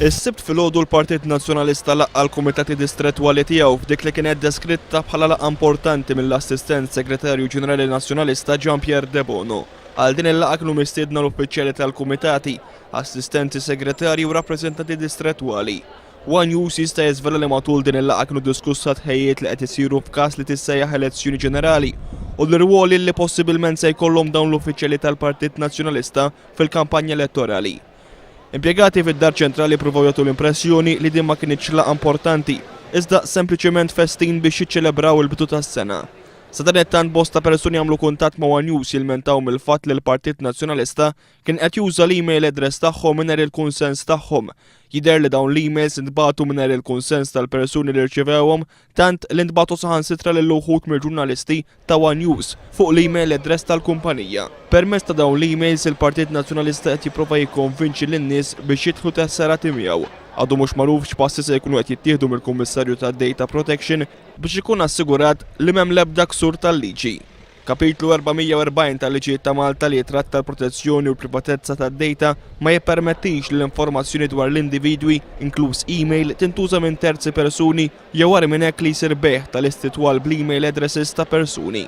Is-Sibt filgħodu l-Partit Nazzjonalista laqqa' l-Kumitati Distrettwali tiegħu f'dik li kienet deskritta bħala laqgħa importanti mill-Assistent Segretarju Ġenerali Nazzjonalista Jean Pierre Debono. Għal din il-laqgħa kienu mistiedna l-uffiċjali tal-kumitati, assistenti segretarji u rappreżentanti distrettwali. One News jista' jiżvela li matul din il-laqgħa kienu diskussa tħejjiet li qed isiru f'każ li tissejjaħ elezzjoni ġenerali u l-irwoli li possibilment se jkollhom dawn l-uffiċjali tal-Partit Nazzjonalista fil-kampanja elettorali. Impjegati fid-Dar Ċentrali ppruvaw jagħtu l-impressjoni li din ma kinitx laqgħa importanti, iżda sempliċement festin biex jiċċelebraw il-bidu tas-sena. Sadanittant bosta persuni għamlu kuntatt ma' one News jilmentaw mill-fatt li l-Partit Nazzjonalista kien qed juża l-email address tagħhom mingħajr il-kunsens tagħhom. Jidher li dawn l-emails intbagħtu mingħajr il-kunsens tal-persuni li rċivewhom tant li ntbagħtu saħansitra lil uħud mill-ġurnalisti ta' one News fuq l-email address tal-kumpanija. Permezz ta' dawn l-emails il-Partit Nazzjonalista qed jipprova jikkonvinċi lin-nies biex jidħlu tesserati miegħu. Għadu mhux magħruf x'passi se jkunu qed jittieħdu mill-Kummissarju tad-Data Protection biex ikun assigurat li m'hemm l-ebda ksur tal-liġi. Kapitlu 440 tal-Liġijiet ta' Malta li jitratta l-protezzjoni u l-privatezza tad-data ma jippermettix li l-informazzjoni dwar l-individwi, inkluż email, tintuża minn terzi persuni jew agħar minn hekk li jsir bejgħ ta' listi twal bl-email addresses ta' persuni.